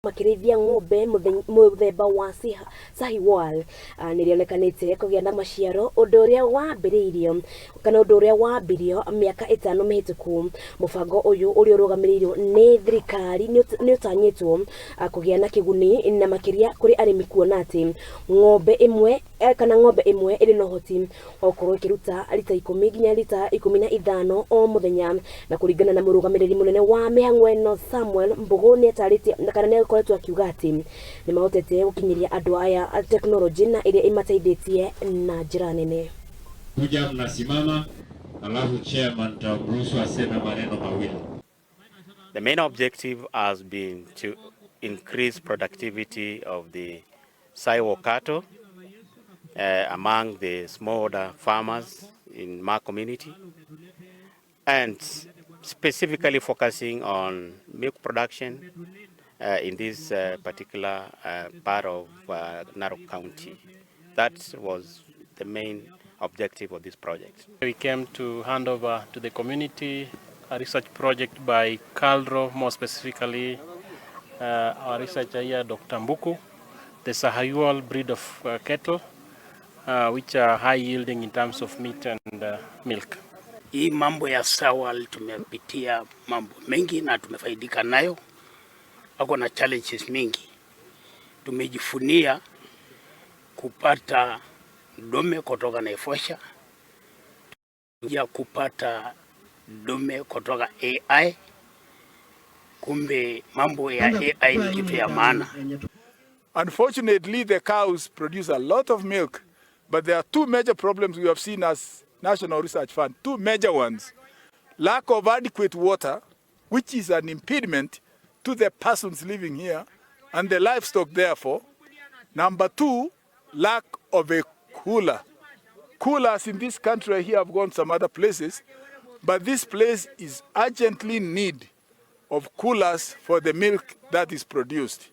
Makĩrĩithia ng'ombe mũthemba wa Sahiwal nĩrĩonekanĩte kũgĩa na maciaro ũndũ ũrĩa wambĩrĩirio kana ũndũ ũrĩa wambirio mĩaka 5 mĩhĩtũku. Mũbango ũyũ ũrĩa ũrũgamĩrĩirwo nĩ thirikari nĩ ũtanyĩtwo kũgĩa na kĩguni na makĩria kũrĩ arĩmi kuona atĩ ng'ombe ĩmwe kana ng'ombe ĩmwe ĩrĩ na ũhoti wa gũkorwo ĩkĩruta rita 10 nginya rita 15 o mũthenya. Na kũringana na mũrũgamĩrĩri mũnene wa mĩhang'o ĩno Samuel Mbũgũ, nĩ atarĩtie kana nĩ akoretwo akiuga atĩ nĩ mahotete gũkinyĩria andũ aya tekinoronjĩ na ĩrĩa ĩmateithĩtie na njĩra nene. Kuja mnasimama, alafu chairman tamruhusu aseme maneno mawili. The main objective has been to increase productivity of the Sahiwal cattle among the smallholder farmers in my community, and specifically focusing on milk production in this particular part of Narok County. That was the main objective of this project. We came to hand over to the community a research project by KALRO, more specifically our researcher here, Dr. Mbuku, the Sahiwal breed of cattle, which are high yielding in terms of meat and milk. Hii mambo ya Sahiwal tumepitia mambo mengi na tumefaidika nayo, ako na challenges mingi. Tumejivunia kupata dume kutoka Naivasha, ya kupata dume kutoka AI. Kumbe mambo ya AI ni kitu ya maana. Unfortunately, the cows produce a lot of milk, but there are two major problems we have seen as National Research Fund, two major ones. Lack of adequate water, which is an impediment to the persons living here and the livestock therefore. Number two, lack of a cooler. Coolers in this country here have gone some other places, but this place is urgently in need of coolers for the milk that is produced.